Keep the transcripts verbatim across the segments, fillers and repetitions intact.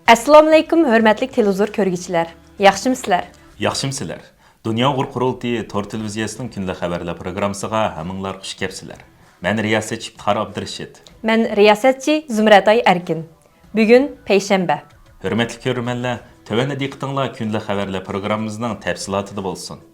ئەسسالامۇئەلەيكۇم، ھۆرمەتلىك تېلېۋىزور كۆرگۈچىلەر. ياخشىمۇسىلەر؟ ياخشىمۇسىلەر؟ دۇنيا ئۇيغۇر قۇرۇلتىيى تور تېلېۋىزىيەسىنىڭ كۈندىلىك خەۋەرلەر پروگراممىسىغا ھەممىڭلار خۇش كەپسىلەر. مەن رىياسەتچى ئىپتىخار ئابدۇرېشىت. مەن رىياسەتچى زۇمرەتئاي ئەركىن. بۈگۈن پەيشەنبە. ھۆرمەتلىك كۆرۈرمەنلەر، تۆۋەندە دىققىتىڭلار كۈندىلىك خەۋەرلەر پروگراممىمىزنىڭ تەپسىلاتىدا بولسۇن.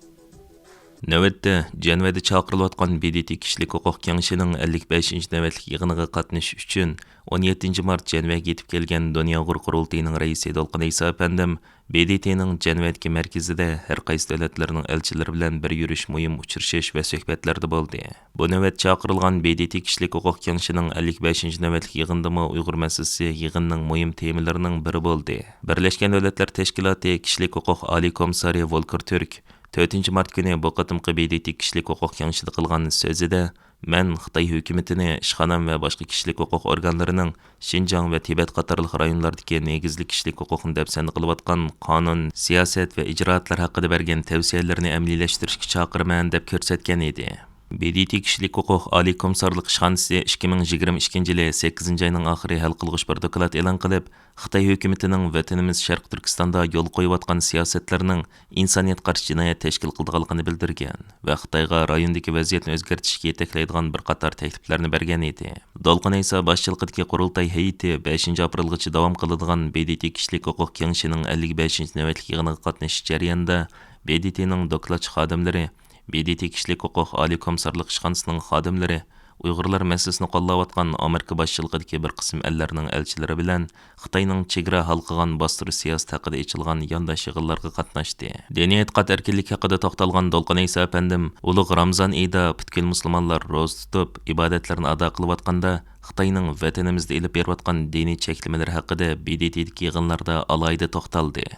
نۆۋەتتە، جەنۋەدە چاقىرىلىۋاتقان ب د ت كىشىلىك ھوقۇق كېڭىشىنىڭ ئەللىك بەشىنچى نۆۋەتلىك يىغىنىغا قاتنىشىش ئۈچۈن، ئون يەتتىنچى مارت جەنۋەگە يېتىپ كەلگەن دۇنيا ئۇيغۇر قۇرۇلتىيىنىڭ رەئىسى دولقۇن ئەيسا ئەپەندىم ب د ت نىڭ جەنۋەدىكى مەركىزىدە ھەر قايسى دۆلەتلەرنىڭ ئەلچىلىرى بىلەن بىر يۈرۈش مۇھىم ئۇچرىشىش ۋە سۆھبەتلەردە بولدى. بۇ نۆۋەت چاقىرىلغان ب د ت كىشىلىك ھوقۇق كېڭىشىنىڭ ئەللىك بەشىنچى نۆۋەتلىك يىغىنىدىمۇ ئۇيغۇر مەسىلىسى يىغىننىڭ مۇھىم تېمىلىرىنىڭ بىرى بولدى. بىرلەشكەن دۆلەتلەر تەشكىلاتى كىشىلىك ھوقۇق ئالىي كومىسسارى ۋولكېر تۈرك تۆتىنچى مارت كۈنى بۇ قېتىمقى ب د ت كىشىلىك ھوقۇق كېڭىشىدە قىلغان سۆزىدە، مەن خىتاي ھۆكۈمىتىنى، ئىشخانام ۋە باشقا كىشىلىك ھوقۇق ئورگانلىرىنىڭ شىنجاڭ ۋە تىبەت قاتارلىق رايونلاردىكى نېگىزلىك كىشىلىك ھوقۇقنى دەپسەندە قىلىۋاتقان قانۇن، سىياسەت ۋە ئىجرائاتلار ھەققىدە بەرگەن تەۋسىيەلىرىنى ئەمەلىيلەشتۈرۈشكە چاقىرىمەن، دەپ كۆرسەتكەن ئىدى. ب د ت كىشىلىك ھوقۇق ئالىي كومىسسارلىق ئىشخانىسى ئىككى مىڭ يىگىرمە ئىككىنچى يىلى سەككىزىنچى ئاينىڭ ئاخىرى ھەل قىلغۇچ بىر دوكلات ئېلان قىلىپ، خىتاي ھۆكۈمىتىنىڭ ۋەتىنىمىز شەرقىي تۈركىستاندا يولغا قويۇۋاتقان سىياسەتلىرىنىڭ ئىنسانىيەتقا قارشى جىنايەت تەشكىل قىلىدىغانلىقىنى بىلدۈرگەن ۋە خىتايغا رايوندىكى ۋەزىيەتنى ئۆزگەرتىشكە يېتەكلەيدىغان بىر قاتار تەكلىپلەرنى بەرگەن ئىدى. دولقۇن ئەيسا باشچىلىقىدىكى قۇرۇلتاي ھەيئىتى بەشىنچى ئاپرېلغىچە داۋام قىلىدىغان ب د ت كىشىلىك ھوقۇق كېڭىشىنىڭ ئەللىك بەشىنچى نۆۋەتلىك يىغىنىغا قاتنىشىش جەريانىدا، ب د ت نىڭ دوكلاتچى خادىملىرى، ب د ت كىشىلىك ھوقۇق ئالىي كومىسسارلىق ئىشخانىسىنىڭ خادىملىرى، ئۇيغۇرلار مەسىلىسىنى قوللاۋاتقان ئامېرىكا باشچىلىقىدىكى بىر قىسىم ئەللەرنىڭ ئەلچىلىرى بىلەن خىتاينىڭ چېگرا ھالقىغان باستۇرۇش سىياسىتى ھەققىدە ئېچىلغان يانداش يىغىنلارغا قاتناشتى. دىنىي ئېتىقاد ئەركىنلىكى ھەققىدە توختالغان دولقۇن ئەيسا ئەپەندىم، ئۇلۇغ رامزان ئېيىدا پۈتكۈل مۇسۇلمانلار روزا تۇتۇپ، ئىبادەتلىرىنى ئادا قىلىۋاتقاندا، خىتاينىڭ ۋەتىنىمىزدە ئېلىپ بېرىۋاتقان دىنىي چەكلىمىلىرى ھەققىدە ب د ت دىكى يىغىنلاردا ئالاھىدە توختالدى.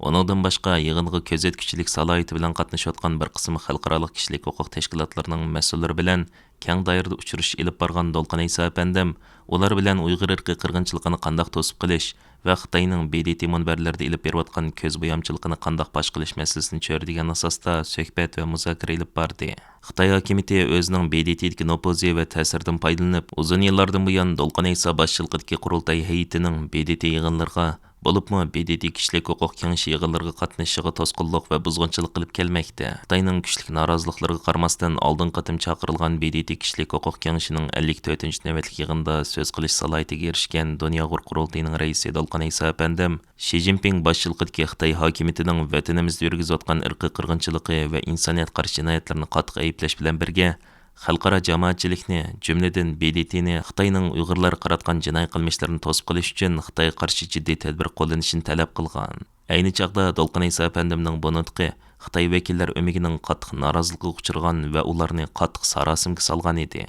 ئۇنىڭدىن باشقا، يىغىنغا كۆزەتكۈچىلىك سالاھىيىتى بىلەن قاتنىشىۋاتقان بىر قىسىم خەلقئارالىق كىشىلىك ھوقۇق تەشكىلاتلىرىنىڭ مەسئۇللىرى بىلەن كەڭ دائىرىدە ئۇچرىشىش ئېلىپ بارغان دولقۇن ئەيسا ئەپەندىم، ئۇلار بىلەن ئۇيغۇر ئىرقىي قىرغىنچىلىقىنى قانداق توسۇپ قېلىش ۋە خىتاينىڭ ب د ت مۇنبەرلىرىدە ئېلىپ بېرىۋاتقان كۆز بويامچىلىقىنى قانداق پاش قىلىش مەسىلىسىنى چۆرىدىگەن ئاساستا سۆھبەت ۋە مۇزاكىرە ئېلىپ باردى. خىتاي ھاكىمىيىتى ئۆزىنىڭ ب د ت دىكى نوپۇزى ۋە تەسىرىدىن پايدىلىنىپ، ئۇزۇن يىللاردىن بۇيان دولقۇن ئەيسا باشچىلىقىدىكى قۇرۇلتاي ھەيئىتىنىڭ ب د ت يىغىنلىرىغا، بولۇپمۇ ب د ت كىشىلىك ھوقۇق كېڭىشى يىغىنلىرىغا قاتنىشىشىغا توسقۇنلۇق ۋە بۇزغۇنچىلىق قىلىپ كەلمەكتە. خىتاينىڭ كۈچلۈك نارازىلىقلىرىغا قارىماستىن، ئالدىنقى قېتىم چاقىرىلغان ب د ت كىشىلىك ھوقۇق كېڭىشىنىڭ ئەللىك تۆتىنچى نۆۋەتلىك يىغىنىدا سۆز قىلىش سالاھىيىتىگە ئېرىشكەن دۇنيا ئۇيغۇر قۇرۇلتىيىنىڭ رەئىسى دولقۇن ئەيسا ئەپەندىم، شى جىنپىڭ باشچىلىقىدىكى خىتاي ھاكىمىيىتىنىڭ ۋەتىنىمىزدە يۈرگۈزۈۋاتقان ئىرقىي قىرغىنچىلىقى ۋە ئىنسانىيەتكە قارشى جىنايەتلىرىنى قاتتىق ئەيىبلەش بىلەن بىرگە، خەلقئارا جامائەتچىلىكنى، جۈملىدىن ب د ت نى خىتاينىڭ ئۇيغۇرلارغا قاراتقان جىنايى قىلمىشلىرىنى توسۇپ قېلىش ئۈچۈن خىتايغا قارشى جىددىي تەدبىر قوللىنىشىنى تەلەپ قىلغان. ئەينى چاغدا دولقۇن ئەيسا ئەپەندىمنىڭ بۇ نۇتقى خىتاي ۋەكىللەر ئۆمىكىنىڭ قاتتىق نارازىلىقىغا ئۇچرىغان ۋە ئۇلارنى قاتتىق ساراسىمىگە سالغان ئىدى.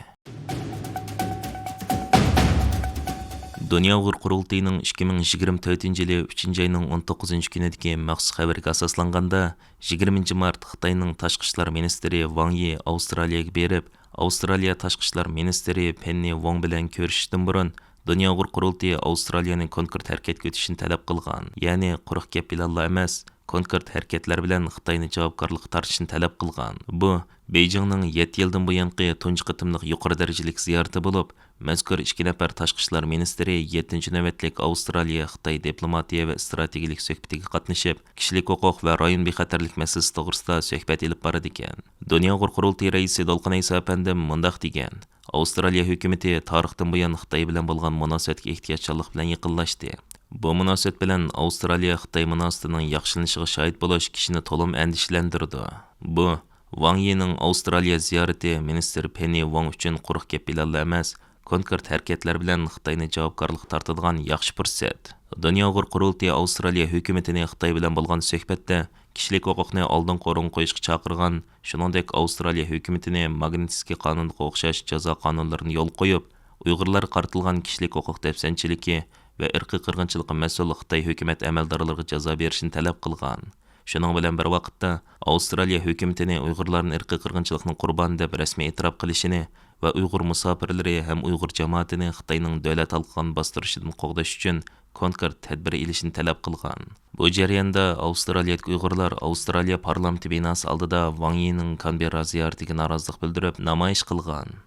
دۇنيا ئۇيغۇر قۇرۇلتىيىنىڭ ئىككى مىڭ يىگىرمە تۆتىنچى يىلى ئۈچىنچى ئاينىڭ ئون توققۇزىنچى كۈنىدىكى مەخسۇس خەۋىرىگە ئاساسلانغاندا، يىگىرمىنچى مارت خىتاينىڭ تاشقى ئىشلار مىنىستىرى ۋاڭ يى ئاۋسترالىيەگە بېرىپ، ئاۋسترالىيە تاشقى ئىشلار مىنىستىرى پېننى ۋوڭ بىلەن كۆرۈشۈشتىن بۇرۇن، دۇنيا ئۇيغۇر قۇرۇلتىيى ئاۋسترالىيەنى كونكرېت ھەرىكەتكە ئۆتۈشنى تەلەپ قىلغان، يەنى قۇرۇق گەپ بىلەنلا ئەمەس، كونكرېت ھەرىكەتلەر بىلەن خىتاينى جاۋابكارلىققا تارتىشنى تەلەپ قىلغان. بۇ، بېيجىڭنىڭ يەتتە يىلدىن بۇيانقى تۇنجى قېتىملىق يۇقىرى دەرىجىلىك زىيارىتى بولۇپ، مەزكۇر ئىككى نەپەر تاشقى ئىشلار مىنىستىرى يەتتىنچى نۆۋەتلىك ئاۋسترالىيە-خىتاي دىپلوماتىيە ۋە ئىستراتېگىيەلىك سۆھبىتىگە قاتنىشىپ، كىشىلىك ھوقۇق ۋە رايون بىخەتەرلىك مەسىلىسى توغرىسىدا سۆھبەت ئېلىپ بارىدىكەن. دۇنيا ئۇيغۇر قۇرۇلتىيى رەئىسى دولقۇن ئەيسا ئەپەندىم مۇنداق دېگەن، ئاۋسترالىيە ھۆكۈمىتى تارىختىن بۇيان خىتاي بىلەن بولغان مۇناسىۋەتكە ئېھتىياتچانلىق بىلەن يېقىنلاشتى. بۇ مۇناسىۋەت بىلەن ئاۋسترالىيە-خىتاي مۇناسىۋىتىنىڭ ياخشىلىنىشىغا شاھىت بولۇش كىشىنى تولىمۇ ئەندىشىلەندۈرىدۇ. بۇ، ۋاڭ يىنىڭ ئاۋسترالىيە زىيارىتى مىنىستىر پېننى ۋوڭ ئۈچۈن قۇرۇق گەپ بىلەنلا ئەمەس، كونكرېت ھەرىكەتلەر بىلەن خىتاينى جاۋابكارلىققا تارتىدىغان ياخشى پۇرسەت. دۇنيا ئۇيغۇر قۇرۇلتىيى ئاۋسترالىيە ھۆكۈمىتىنى خىتاي بىلەن بولغان سۆھبەتتە كىشىلىك ھوقۇقنى ئالدىنقى ئورۇنغا قويۇشقا چاقىرغان، شۇنىڭدەك ئاۋسترالىيە ھۆكۈمىتىنى ماگنىتسكىي قانۇنىغا ئوخشاش جازا قانۇنلىرىنى يولغا قويۇپ، ئۇيغۇرلارغا قارىتىلغان كىشىلىك ھوقۇق دەپسەندىچىلىكى ۋە ئىرقىي قىرغىنچىلىققا مەسئۇل خىتاي ھۆكۈمەت ئەمەلدارلىرىغا جازا بېرىشنى تەلەپ قىلغان. شۇنىڭ بىلەن بىر ۋاقىتتا، ئاۋسترالىيە ھۆكۈمىتىنى ئۇيغۇرلارنى ئىرقىي قىرغىنچىلىقنىڭ قۇربانى دەپ رەسمىي ئېتىراپ قىلىشىنى ۋە ئۇيغۇر مۇساپىرلىرى ھەم ئۇيغۇر جامائىتىنى خىتاينىڭ دۆلەت ھالقىغان باستۇرۇشىدىن قوغداش ئۈچۈن كونكرېت تەدبىر ئېلىشىنى تەلەپ قىلغان. بۇ جەرياندا ئاۋسترالىيەدىكى ئۇيغۇرلار ئاۋسترالىيە پارلامېنتى بىناسى ئالدىدا ۋاڭ يىنىڭ كانبېررا زىيارىتىگە نارازىلىق بىلدۈرۈپ نامايىش قىلغان.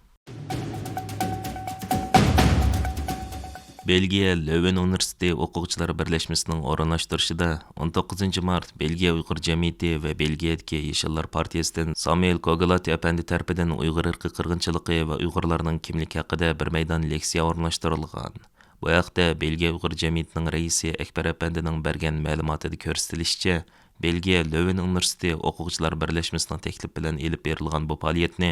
بېلگىيە لۆۋېن ئۇنىۋېرسىتېتى ئوقۇغۇچىلار بىرلەشمىسىنىڭ ئورۇنلاشتۇرۇشىدا ئون توققۇزىنچى مارت بېلگىيە ئۇيغۇر جەمئىيىتى ۋە بېلگىيەدىكى يېشىللار پارتىيىسىدىن سامۇئېل كوگلاتى ئەپەندى تەرىپىدىن ئۇيغۇر ئىرقىي قىرغىنچىلىقى ۋە ئۇيغۇرلارنىڭ كىملىكى ھەققىدە بىر مەيدان لېكسىيە ئورۇنلاشتۇرۇلغان. بۇ ھەقتە بېلگىيە ئۇيغۇر جەمئىيىتىنىڭ رەئىسى ئەكبەر ئەپەندىنىڭ بەرگەن مەلۇماتىدا كۆرسىتىلىشىچە، بېلگىيە لۆۋېن ئۇنىۋېرسىتېتى ئوقۇغۇچىلار بىرلەشمىسىنىڭ تەكلىپى بىلەن ئېلىپ بېرىلغان بۇ پائالىيەتنى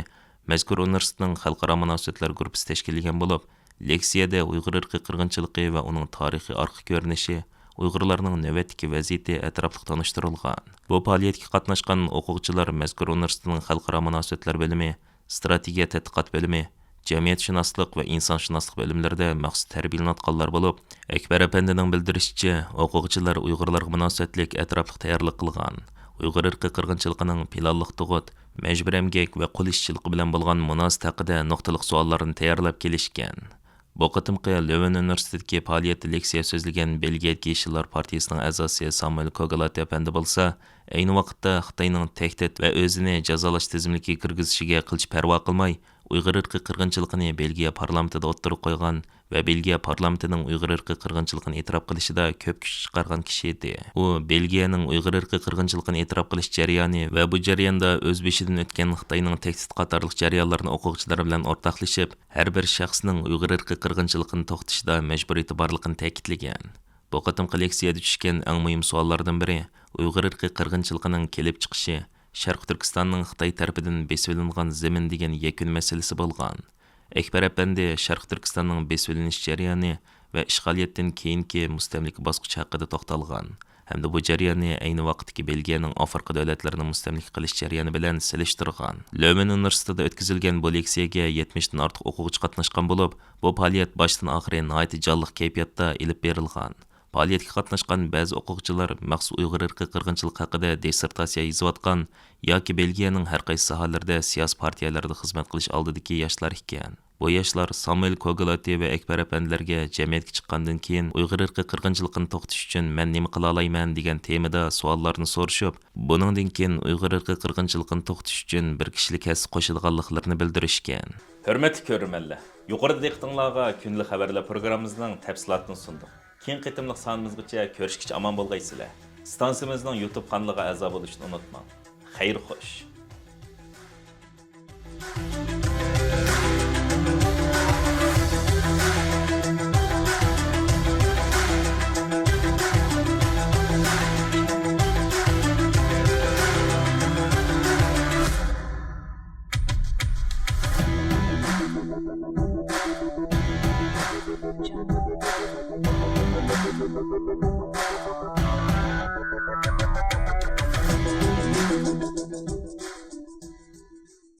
مەزكۇر ئۇنىۋېرسىتېتنىڭ خەلقئارا مۇناسىۋەتلەر گۇرۇپپىسى تەشكىللىگەن بولۇپ، لېكسىيەدە ئۇيغۇر ئىرقىي قىرغىنچىلىقى ۋە ئۇنىڭ تارىخىي ئارقا كۆرۈنۈشى، ئۇيغۇرلارنىڭ نۆۋەتتىكى ۋەزىيىتى ئەتراپلىق تونۇشتۇرۇلغان. بۇ پائالىيەتكە قاتناشقان ئوقۇغۇچىلار مەزكۇر ئۇنىۋېرسىتېتنىڭ خەلقئارا مۇناسىۋەتلەر بۆلۈمى، ئىستراتېگىيە تەتقىقات بۆلۈمى، جەمئىيەتشۇناسلىق ۋە ئىنسانشۇناسلىق بۆلۈملىرىدە مەخسۇس تەربىيەلىنىۋاتقانلار بولۇپ، ئەكبەر ئەپەندىنىڭ بىلدۈرۈشىچە، ئوقۇغۇچىلار ئۇيغۇرلارغا مۇناسىۋەتلىك ئەتراپلىق تەييارلىق قىلغان، ئۇيغۇر ئىرقىي قىرغىنچىلىقىنىڭ پىلانلىق تۇغۇت، مەجبۇرىي ئەمگەك ۋە قۇل ئىشچىلىقى بىلەن بولغان مۇناسىۋىتى ھەققىدە نۇقتىلىق سوئاللارنى تەييارلاپ كېلىشكەن. بۇ قېتىمقى لۆۋېن ئۇنىۋېرسىتېتىدىكى پائالىيەتتە لېكسىيە سۆزلىگەن بېلگىيەدىكى يېشىللار پارتىيىسىنىڭ ئەزاسى سامۇئېل كوگلاتى ئەپەندى بولسا، ئەينى ۋاقىتتا خىتاينىڭ تەھدىت ۋە ئۆزىنى جازالاش تىزىملىكىگە كىرگۈزۈشىگە قىلچە پەرۋا قىلماي، ئۇيغۇر ئىرقىي قىرغىنچىلىقىنى بېلگىيە پارلامېنتىدا ئوتتۇرىغا قويغان ۋە بېلگىيە پارلامېنتىنىڭ ئۇيغۇر ئىرقىي قىرغىنچىلىقىنى ئېتىراپ قىلىشىدا كۆپ كۈچ چىقارغان كىشى ئىدى. ئۇ بېلگىيەنىڭ ئۇيغۇر ئىرقىي قىرغىنچىلىقىنى ئېتىراپ قىلىش جەريانى ۋە بۇ جەرياندا ئۆز بېشىدىن ئۆتكەن خىتاينىڭ تەھدىت قاتارلىق جەريانلارنى ئوقۇغۇچىلار بىلەن ئورتاقلىشىپ، ھەر بىر شەخسنىڭ ئۇيغۇر ئىرقىي قىرغىنچىلىقىنى توختىتىشىدا مەجبۇرىيىتى بارلىقىنى تەكىتلىگەن. بۇ قېتىمقى لېكسىيەدە چۈشكەن ئەڭ مۇھىم سوئاللاردىن بىرى ئۇيغۇر ئىرقىي قىرغىنچىلىقىنىڭ كېلىپ چىقىشى، شەرقىي تۈركىستاننىڭ خىتاي تەرىپىدىن بېسىۋېلىنغان زېمىن دېگەن يەكۈن مەسىلىسى بولغان. ئەكبەر ئەپەندى شەرقىي تۈركىستاننىڭ بېسىۋېلىنىش جەريانى ۋە ئىشغالىيەتتىن كېيىنكى مۇستەملىكە باسقۇچى ھەققىدە توختالغان ھەمدە بۇ جەرياننى ئەينى ۋاقىتتىكى بېلگىيەنىڭ ئافرىقا دۆلەتلىرىنى مۇستەملىكە قىلىش جەريانى بىلەن سېلىشتۇرغان. لۆۋېن ئۇنىۋېرسىتېتىدا ئۆتكۈزۈلگەن بۇ لېكسىيەگە يەتمىشتىن ئارتۇق ئوقۇغۇچى قاتناشقان بولۇپ، بۇ پائالىيەت باشتىن ئاخىرى ناھايىتى جانلىق كەيپىياتتا ئېلىپ بېرىلغان. پائالىيەتكە قاتناشقان بەزى ئوقۇغۇچىلار مەخسۇس ئۇيغۇر ئىرقىي قىرغىنچىلىقى ھەققىدە دىسسېرتاتسىيە يېزىۋاتقان ياكى بېلگىيەنىڭ ھەر قايسى ساھەلىرىدە سىياسىي پارتىيەلەردە خىزمەت قىلىش ئالدىدىكى ياشلار ئىكەن. بۇ ياشلار سامۇئېل كوگلاتى ۋە ئەكبەر ئەپەندىلەرگە جەمئىيەتكە چىققاندىن كېيىن ئۇيغۇر ئىرقىي قىرغىنچىلىقىنى توختىتىش ئۈچۈن مەن نېمە قىلالايمەن دېگەن تېمىدا سوئاللارنى سورىشىپ، بۇنىڭدىن كېيىن ئۇيغۇر ئىرقىي قىرغىنچىلىقىنى توختىتىش ئۈچۈن بىر كىشىلىك ھەسسە قوشىدىغانلىقلىرىنى بىلدۈرۈشكەن. ھۆرمەتلىك كۆرۈرمەنلەر، يۇقىرىدا دىققىتىڭلارغا كۈندىلىك خەۋەرلەر پروگراممىمىزنىڭ تەپسىلاتىنى سۇندۇق. كېيىنكى قېتىملىق سانىمىزغىچە كۆرۈشكىچە ئامان بولغايسىلەر. ئىستانسىمىزنىڭ يۇتۇب قانىلىغا ئەزا بولۇشنى ئۇنتۇماڭ. خەير خوش.